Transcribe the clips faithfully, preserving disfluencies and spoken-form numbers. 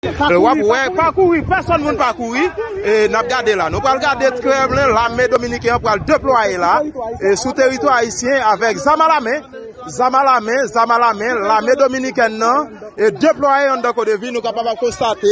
W ap wè, pa kouri, pèsonn moun pa kouri. E n ap gade la. Nou pral gade trè byen, lame dominiken an pral deplwaye la. E sou teritwa ayisyen avèk zam alamen. Zam alamen, zam alamen, lame dominikèn nan e deplwaye anndan Kodevi, nou kapab ap konstate,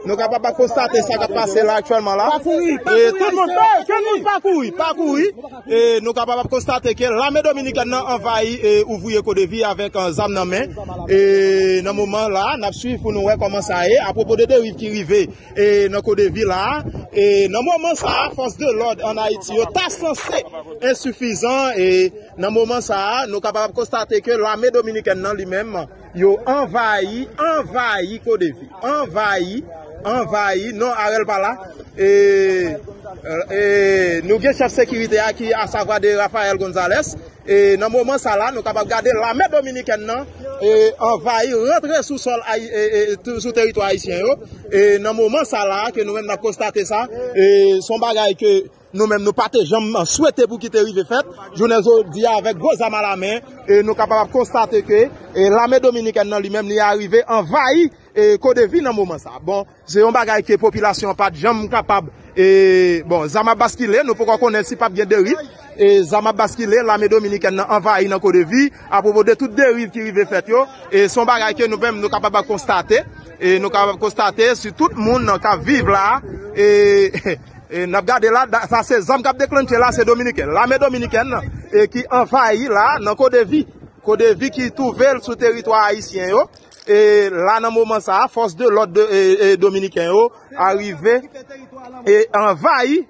nou kapab ap konstate sa k ap pase la aktyèlman la. E tout moun, tout moun pa kouri, pa kouri. E nou kapab ap konstate ke lame dominikèn nan anvayi e ouvriye Kodevi avèk, eh, zam nan men. E nan moman la, n ap swiv pou nou wè kòman sa ye. Apwopo de deriv ki rive e nan Kodevi la, e nan moman sa a, fòs de lòd ann Ayiti yo ta sanse ensifizan, e nan moman sa a, nou kapab ap konstate ke lame dominikèn nan li menm, yo anvayi, anvayi Kodevi, anvayi, anvayi, non, Arel pa la, e, e, nou gen chèf sekirite a ki asavwa de Rafael Gonzalez, e nan moman sa la, nou kapab gade lame dominikèn nan, e, anvayi, rantre sou sòl ayi-, e, e, tou-, sou teritwa ayisyen yo. E nan moman sa la, ke nou menm n ap konstate sa, e se yon bagay ke nou menm nou pa te janm swete pou ki te rive fèt. Jounen jodi a, avèk gwo zam alamen, e nou kapab ap konstate ke, e lame dominikèn nan li menm, li arive anvayi, e Kodevi nan moman sa. Bon, se yon bagay ke popilasyon an pa t janm kapab, e, bon, zam ap baskile, nou poko konnen si p ap gen deriv. E zam ap baskile, lame dominikèn nan anvayi nan Kodevi, apwopo de tout deriv ki rive fèt yo. E se yon bagay ke nou menm nou kapab ap konstate, e nou kapab ap konstate si tout moun k ap viv la, e, e n ap gade la, da-, sa se zam k ap deklannche la, se dominiken, lame dominikèn nan, e ki anvayi la nan Kodevi. Kodevi ki twouve l sou teritwa ayisyen yo. E la, nan moman sa a, fòs de lòd de, e, e, dominiken yo arive e anvayi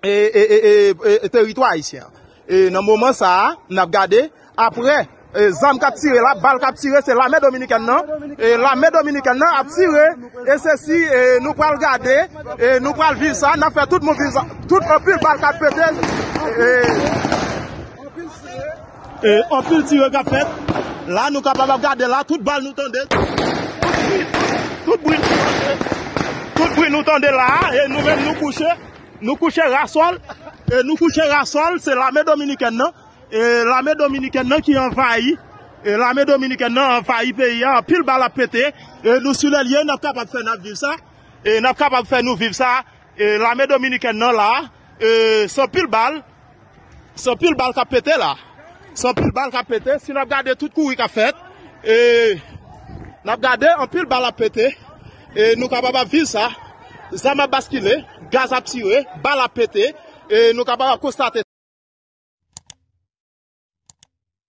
e, e, e, e, e, teritwa ayisyen an. E nan moman sa a, n ap gade, apre, e, zam k ap tire la, bal k ap tire, se lame dominikèn nan. E lame dominikèn nan ap tire, e se si, e, nou pral gade, e nou pral viv sa, n ap fè tout moun viv sa. Tout anpil bal k ap pete, e, e, anpil tire k ap fèt. La, nou kapab ap gade la, tout bal nou tande. Tout bri, tout bri nou tande la, e nou menm nou kouche. Nou kouche rasòl, e nou kouche rasòl, se lame dominikèn nan. E lame dominikèn nan ki anvayi, e lame dominikèn nan anvayi peyi a, anpil bal ap pete. E nou sou lè l ye, n ap kapab fè n ap viv sa. E n ap kapab fè nou viv sa. E lame dominikèn nan la, e se anpil bal, se anpil bal k ap pete la. Se anpil bal k ap pete, si n ap gade tout kouri k ap fèt, e n ap gade anpil bal ap pete, e nou kapab ap viv sa. Zam ap baskile, gaz ap tire, bal ap pete, e nou kapab ap konstate